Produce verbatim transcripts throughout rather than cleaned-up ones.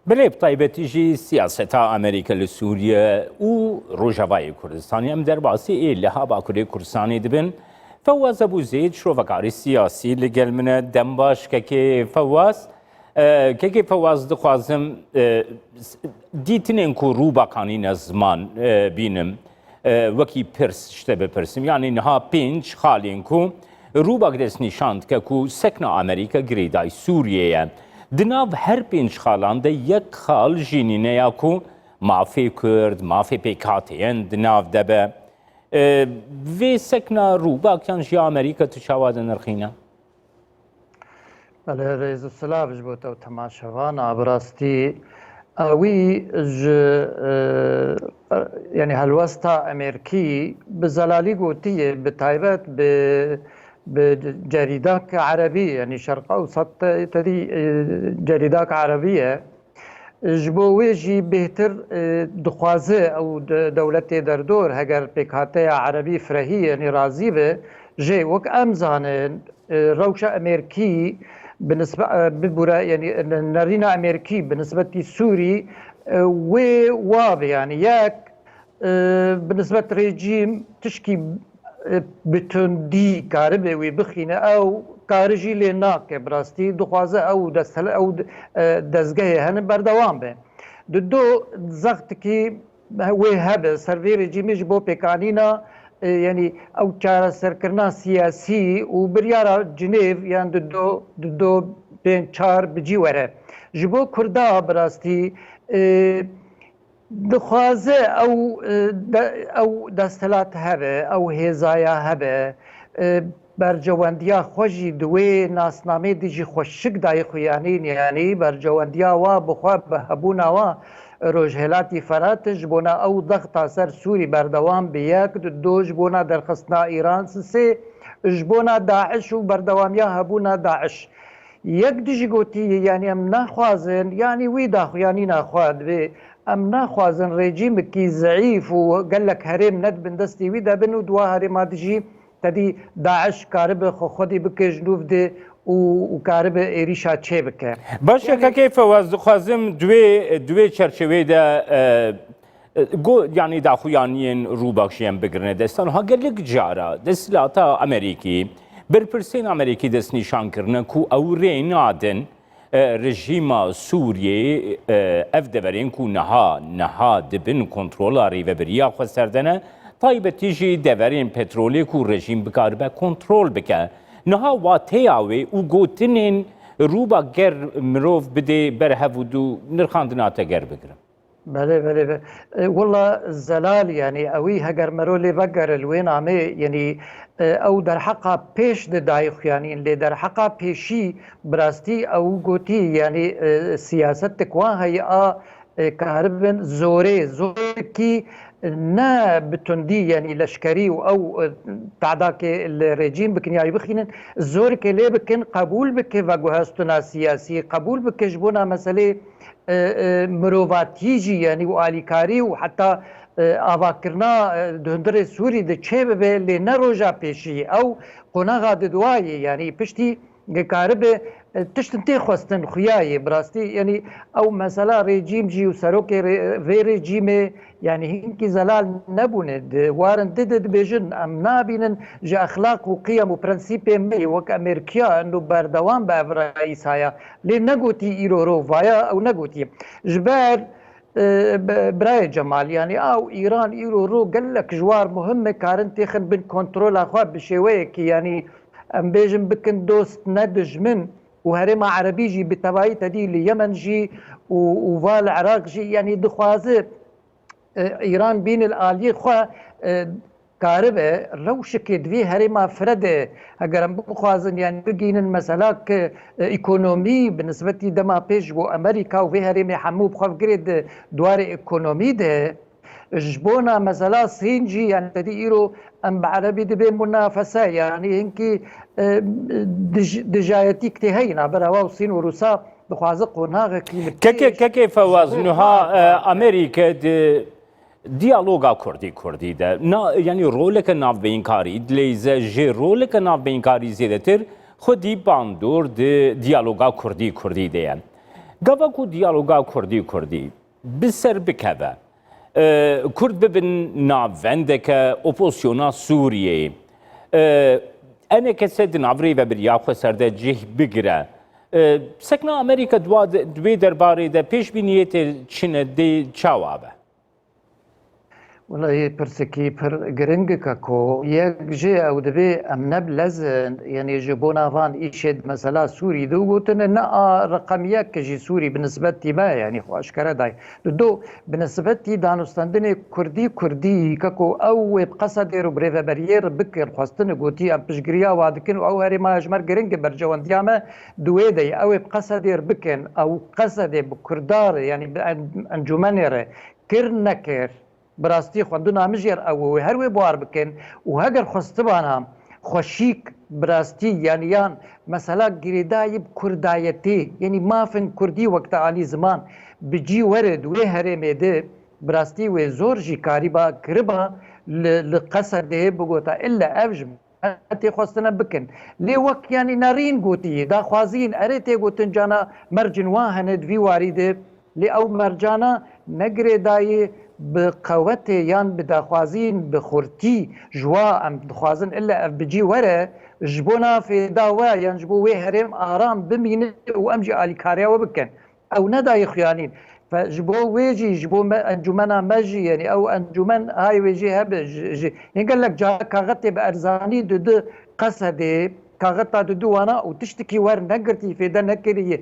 Belê, bi taybetî jî siyaseta Amerîka li Sûriye û Rojavayê Kurdistanê, em derbasî ê liha Bakurê Kurdistanê dibin. Fewaz Ebû Zeyd, şrovekarê siyasî li gel min e. Dem baş, kekê Fewaz. E, kekê Fewaz, dixwazim, e, s-, dîtinên ku Rûbak anîne ziman, e, bînim. E, wekî pirs ji te bipirsim. Yanî niha pênc xalên ku Rûbak destnîşan dike ku sekna Amerîka girêdayî Sûriyê ye. Di nav her pênc xalan de yek xal jî nîne ya ku mafê Kurd, mafê pêkhateyên di nav de be. E, vê sekna Rûbak yan jî Amerîka tu çawa dinirxîne? Belê, rêz û silav ji bo te û temaşevana. Bi rastî ewî ji, e, yanî helwesta Amerîkî bi zelalî gotiye, bi taybet bi, bi cerîdak erebî, yanî Şerq Ewsat te, tedî, e, cerîdak erebî ye. Ji bo wê jî bêhtir, e, dixwaze ew de-, dewletê derdor, heger pêkhateya erebî firehî, yanî razî be, jê wek em zanin, e, rewşa Amerîkî bi nisbe-, e, bibûre, yanî nerîna Amerîkî bi nisbetî Sûrî, e, wê wa be, yanî yek, e, bi nisbet rejîm tişkî, e, bi tundî karibe wî bixîne, ew kari jî lê nake. Bi rastî dixwaze ew destele-, ew, e, dezgehê hene berdewam be. Di do zextikî wê hebe ser vê rejîmê ji bo pêkanîna, e, yanî ew çareserkirina siyasî û biryara Cinêv yan di do, di do pênc çar bi cî were. Ji bo Kurda bi rastî, e, dixwaze ew, e, de-, ew desthilat hebe, ew hêzaya hebe, e, berjewendiya xwe jî di wê nasnamê de jî xweşik dayê xuyanîn, yanî berjewendiya wa bi xwe, bi hebûna wa Rojhelatî Ferat ji bona ew dexta ser Sûrî berdewam bi, yek, di do ji bona derxistina Îran, sisê ji bona DAIŞ û berdewamiya hebûna DAIŞ. Yek dijî gotiye, yanî em naxwazin, yanî wî daxuyanîna xwe dibê, em naxwazin rejîmekî zeîf û gelek herêm nedibin destê wî de bin û di wa herêma dijî tedî DAIŞ karibe xwe xwedî bike ji nûv de û, û karibe êrîşa çê bike. Baş e, yanî kekê Fewaz, dixwazim di wê, di wê çerçeveyê de, e, e, go-, yanî daxuyaniyên Rûbak jî em bigirine destan. Ha gelek cara desthilata Amerîkî, berpirsên Amerîkî destnîşan kirine ku ew rê nadin, e, rejîma Sûriyeyê, e, ev deverên ku niha, niha di bin kontrola rêvebiriya xwe ser de ne, taybetî jî deverên petrolê ku rejîm bikaribe kontrol bike. Niha wateya wê û gotinên Rûbak ger mirov bidê ber hev û du nirxandina te ger bigirim. Belê, belê, belê. E, wela zelal, yanî ewî heger mero lê vegere li wê namê, yanî, e, ew derheqa pêş de dayê xuyanîn, lê derheqa pêşî bi rastî ew gotî, yanî, e, siyasetek wan heye a, e, karibin zorê, zorkî ne bi tundî, yanî leşkerî û ew, e, tadakê li rejîm bikin ya bixînin, zorkê lê bikin, qebûl bike veguhestina siyasî, qebûl bike ji bona meselê e, e, mirovatî jî, yanî û alîkarî û heta, e, avakirina, e, di hundirê Sûrî de çê bibe, lê ne roja pêşî. Ew qonaxa di duayê, yanî piştî karibe, e, tiştin tê xwestin xuya yê. Bi rastî, yanî ew mesela rejîm jî û serokê rê-, vê rejîmê, yanî hinkî zelal nebûne. Di warin di de dibêjin, em nabînin ji exlaq û qiyem û prensîpê me yê wek Amerîkiya eno berdewam be ev reîsaya. Lê negotî îro ro vaya ew negotî. Ji ber, e, bi-, birayê Cemal, yanî ew Îran îro ro gelek ji war muhim e, karin têxin bin kontrola xwe bi şêweyekî, yanî em bêjin bikin dost ne dijmin û herêma erebî jî bi tevayî tedî li Yemen jî û, û va li Iraq jî, yanî dixwaze e, Îran bîne li aliyê xwe, e, karibe rewşekê di vê herêma fire de, heger em bixwazin, yanî bigihînin mesela ki, e, ekonomî bi nisbetî dema pêş ji bo Amerîka û vê herêmê hemû bi xwe bigirê di dwarê ekonomî de, ji bona mesela Sîn jî, yanî tedî îro em bi erebî dibê munafese, yanî hinkî, e, dij-, dijayetîk tê heyî navbera wa û Sîn û Rûsa. Dixwaze qonaxekî li Kekê, pêş kekê Fewaz, ji bo niha, xwe e, Amerîka di diyaloga Kurdî-Kurdî de, na, yanî roleke navbeyinkarî dileyze, ji roleke navbeyinkarî zêdetir xwedî bandor di diyaloga Kurdî-Kurdî de ye. Gava ku diyaloga Kurdî-Kurdî bi ser bikeve, e, Kurd bibin navendeke opozisyona Sûriyeyê, e, enekese di nav rêvebiriya xweser de cih bigire, e, sekna Amerîka di wa de, di wê derbarê de pêşbîniyê tê çi ne, dê çawa be? Wela yê pirsekî pir giring e keko. Yek jê ew dibê em ne bi lez in, yanî ji bona van îşê di mesela Sûrî de û gotine ne a reqem yek jî Sûrî bi nisbetî me, yanî xwe eşkere dayî. Di do bi nisbetî danûstendinê Kurdî, Kurdî keko ew wê bi Qesedê re bi rêveberiyê re bikin, xwestine gotî em piştgiriya wa dikin û ew herêma ji me re giring e, berjewendiya me di wê de ye. Ew ê bi Qesedê re bikin, ew Qesedê bi Kurda re, yanî bi en-, encûmenê re kir nekir, bi rastî xwendina min jê re ew ê her wê bawer bikin û heger xwestibana xweşîk bi rastî, yanî yan mesela girêdayî bi kurdayetê, yanî mafin kurdî wek te anî ziman bi cî were di wê herêmê de, bi rastî wê zor jî karîba kiriba li, li Qesedê bigota ille ev ji me tê xwestine bikin. Lê wek, yanî nerîn gotî, daxwazîn, erê tê gotin cana mercin wan hene di vî warî de, lê ew mercana ne girêdayî bi qewetê yan bi daxwazîn bi xurtî ji wa em dixwazin ille ev bi cî were, ji bona fêda we yan ji bo wê herêm aram bimîne û em jî alîkariya we bikin. Ew nedayê xuyanîn. Fe-, ji bo wê jî, ji bo me, encûmena me jî, yanî ew encûmen hay wê jî hebe, ji, ji, yên gelek cara kaxetê bi erzanî didi Qesedê, kaxeta didi wana û tiştekî wer negirtî, fêde nekiriye.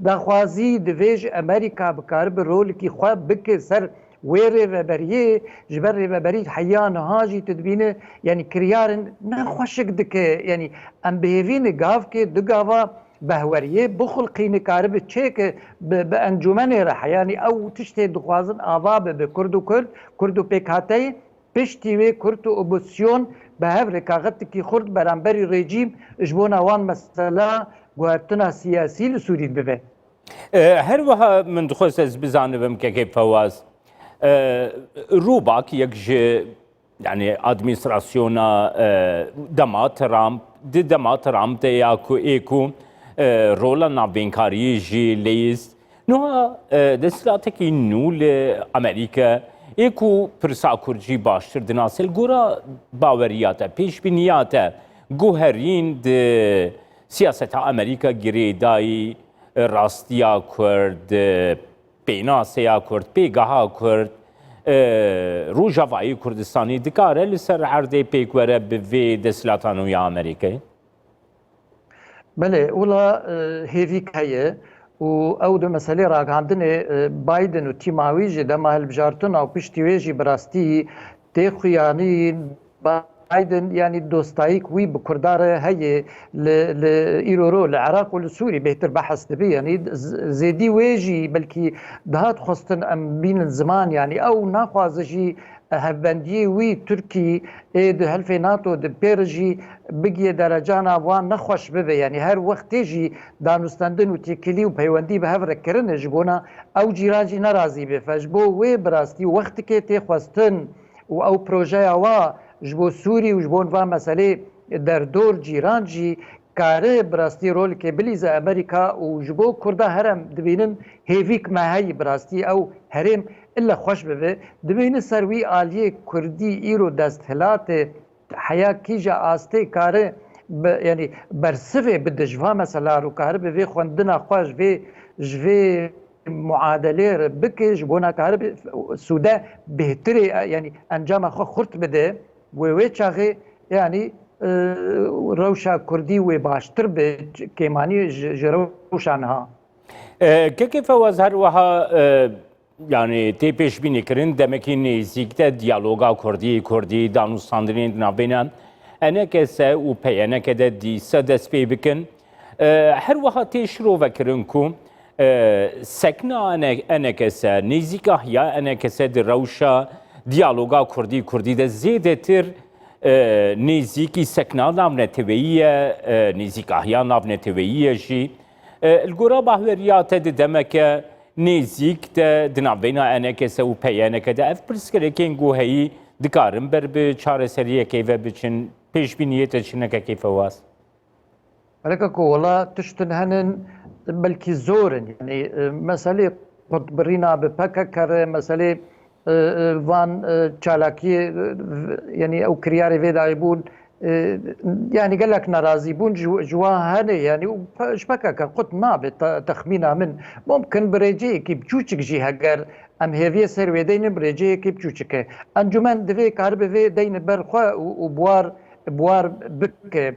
Daxwazî divê ji Amerîka bikaribe rolekî xwe bike ser wê rêveberiyê, ji ber rêveberî heya niha jî tu dibîne, yanî kiryarên ne xweşik dike, yanî em bi hêvî ne gavkê du gava behweriyê bixulqîne, karibe çêke bi, bi encûmenê re heyanî ew tiştê dixwazin ava bibe, Kurd û Kurd, Kurd û pêkhateyê, piştî wê Kurd û opozisyon bi hev re kaxetekî xurt beramberî rejîm ji bona wan mesela guhertina siyasî li Sûrî bibe. E, her wiha min dixwest ez bizanibim kekê Fewaz. E, Rûbak yek ji, yanî administrasyona, e, dema Trump, di dema Trump de ya ku ê ku, e, rola navbênkariyê jî leyîst. Niha, e, desthilatekî nû li Amerîka ê ku pirsa Kurd jî baştir dinase, li gora baweriya te, pêşbîniya te, guherîn di siyaseta Amerîka girêdayî, e, rastiya Kurd, e, pênaseya Kurd, pêgeha Kurd, e, Rojavayê Kurdistanê dikare li ser erdê pêk were bi vê desthilata nû ya Amerîkayê? Belê, wila, e, hêvîk heye û ew di meselê ragihandinê, e, Biden û tîma wî jî dema hilbijartina û piştî wê jî bi rastî tê xuyanîn. Biden, yanî dostayîk wî bi Kurda re heye li, li îro ro li Iraq û li Sûrî bêhtir behs dibe. Yanî z-, zêdî wê jî belkî dihat xwestin em bînin ziman, yanî ew naxwaze jî hevbendiyê wî Tirkî ê di helfê nato di pê re jî bigiyê derecana wan nexweş bibe. Yanî her wextê jî danûstendin û têkilî û peywendî bi hev re kirine ji bona ew cîran jî nerazî be. Fe ji bo wê bi rastî wextikê tê xwestin û ew projeya wa ji bo Sûrî û ji bo van meselê derdor cîran jî kare bi rastî rolekê bilîze Amerîka û ji bo Kurda her em dibînin hêvîk me heyî bi rastî ew herêm ille xweş bibe. Dibîne ser wî aliyê Kurdî îro desthilatê heya kîja astê kare bi, yanî bersivê bide ji va mesela û kare bi vê xwendina xwe ji vê, ji vê muadelê re bike, ji bona kare bi sûde bêhtirê, yanî encama xwe xurt bide. Wê wê çaxê, yanî, e, rewşa Kurdî wê baştir be, kêmanî ji, ji rewşa niha. E, Kekê Fewaz, her wiha, e, yanî tê pêşbînîkirin demekî nêzîk de diyaloga Kurdî, Kurdî, danûstandinên di navbêna E N K S û P Y N K de dîsa dest pê bikin. E, her wiha tê şirovekirin ku, e, sekna E N K S, nêzîkahiya E N K S di rewşa diyaloga Kurdî, Kurdî de zêdetir, e, nêzîkî sekna navneteweyî ye, e, nêzîkahiya navneteweyî ye jî. E, li gora bahweriya te di demeke nêzîk de di navbeyna E N K S û P Y N K de ev pirsgirêkên ku heyî dikarin ber bi çareseriyekê ve biçin, pêşbîniyê te çi ne Kekê Fewaz? Belê keko, wela tiştin henin, belkî zor in. Yanî, e, meselê qutbirîna bi P K K re, meselê, e, e, van, e, çalakiyê, e, yanî ew kiryarê vê dayê bûn, e, yanî gelek nerazî bûn ji, ji wan hene, yanî û pe-, ji P K K qut nabe te-, texmîna min. Mumkin bi rêceyekî biçûçik jî heger em hêviyê ser wê deynin bi rêceyekî biçûçik e. Encûmen divê karibe vê deyne ber xwe û, û buar, buar bike.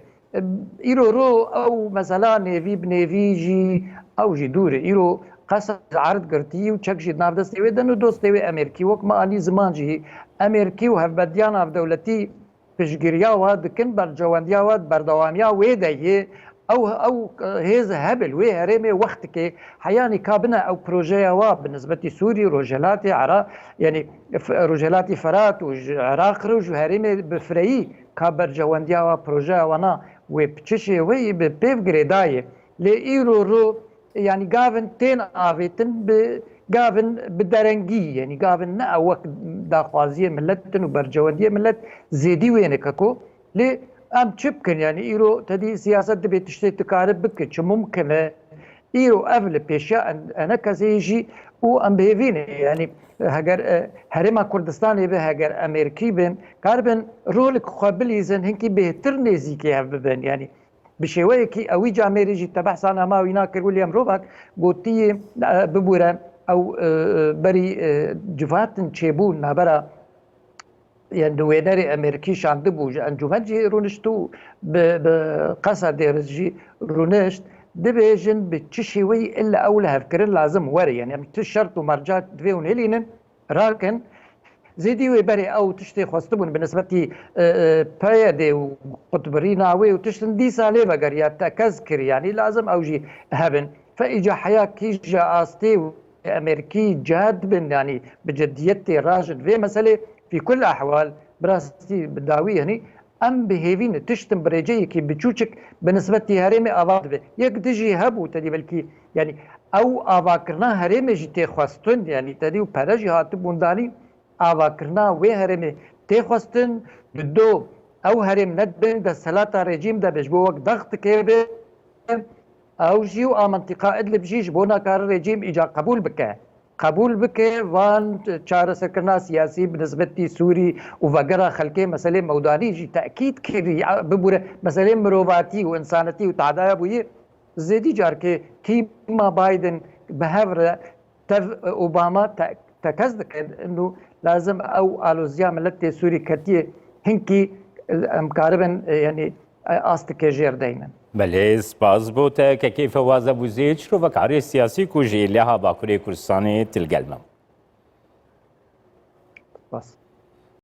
Îro ro ew mesela nêvî bi nêvî jî ew jî dûr e. Îro qesa erd girtî û çek jî di nav destê wê de û dostê wê Amerîkî wek me anî ziman jî Amerîkî û hevbediya navdewletî piştgiriya wa dikin, berjewendiya wa di berdewamiya wê de yê. Ew, ew hêz hebe li wê herêmê wextikê heyanî ka bine ew projeya wa bi nisbetî Sûrî, Rojhelatê Ira-, yanî f-, Rojhelatî Ferat û ji Iraq re û ji herêmê bi fireyî ka berjewendiya wa projeya wana wê bi çi şêweyî bi pêv girêdayê. Lê îro ro yanî gavin tên avêtin bi gavin bi derengî, yanî gavin ne ew wek daxwaziyê milet in û bercewendiyê milet zêdî wêne keko. Lê em çi bikin? Yanî îro tedî siyaset dibê tiştê dikare bike, çi mumkin e? Îro ev li pêşiya en-, enekesê jî û em bi hêvî ne. Yanî heger, e, Herêma Kurdistanê be, heger Amerîkî bin, karibin rolik xwe bilîzin, hinkî bêhtir nêzîkê hev bibin. Yanî bi şêweyekî ewî camêrî jî te behsa nama wî nakir, William Roback gotiye, e, bibûre ew, e, e, berî, e, civatin çêbû nabera, yani nûênerê Amerîkî şandibû, ji encûmen jî rûnişt û bi, bi qesa dêriz jî rûnişt, dibêjin bi çi şêweyî illa ew lihevkirin lazim were. Yani em tu şert û merca divê hûn hilînin, rakin. Zêdî wê berê ew tiştê xwestibûn bi nisbetî, e, e, P Y D û qutbirîna wê û tiştin dîsa lê vegeriya tekez kir, yanî lazim ew jî hebin. Fe îca heya kîja astê û Amerîkî cad bin, yanî bi ciddiyetê rajin vê meselê, fî kul ehwal, bi rastî bi dawî, yanî em bi hêvî ne tiştin bi rêceyekî biçûçik bi nisbetî herêmê ava dibe. Yek dijî hebû tedî belkî, yanî ew avakirina herêmê jî tê xwestin, yanî tedî û pere jî hatibûn danîn, avakirina wê herêmê tê xwestin, di do ew herêm ne di bin desthilata rejîm de be, ji bo wek daxtikê be, ew jî û a mentiqa Idlib jî ji bo nakare rejîm îca qebûl bike. Qebûl bike van çareserkirina siyasî bi nisbetî Sûrî û vegera xelkê meselê Mewdanî jî tekîd kir, bibûre meselê mirovatî û însanetî û tehdaya bûyî. Zêdî carkê tîma Biden bi hev re tev Obama te-, tekez dike. Ino lazim ew aloziya miletê Sûrî ketiye hinkî em karibin, e, yanî, e, astikê jêr deynin. Belê, spas bo te, ke keyfe waze bû zê çirovek arê siyasî ku ji leha Bakurê Kurdistanê til gel me. Spas.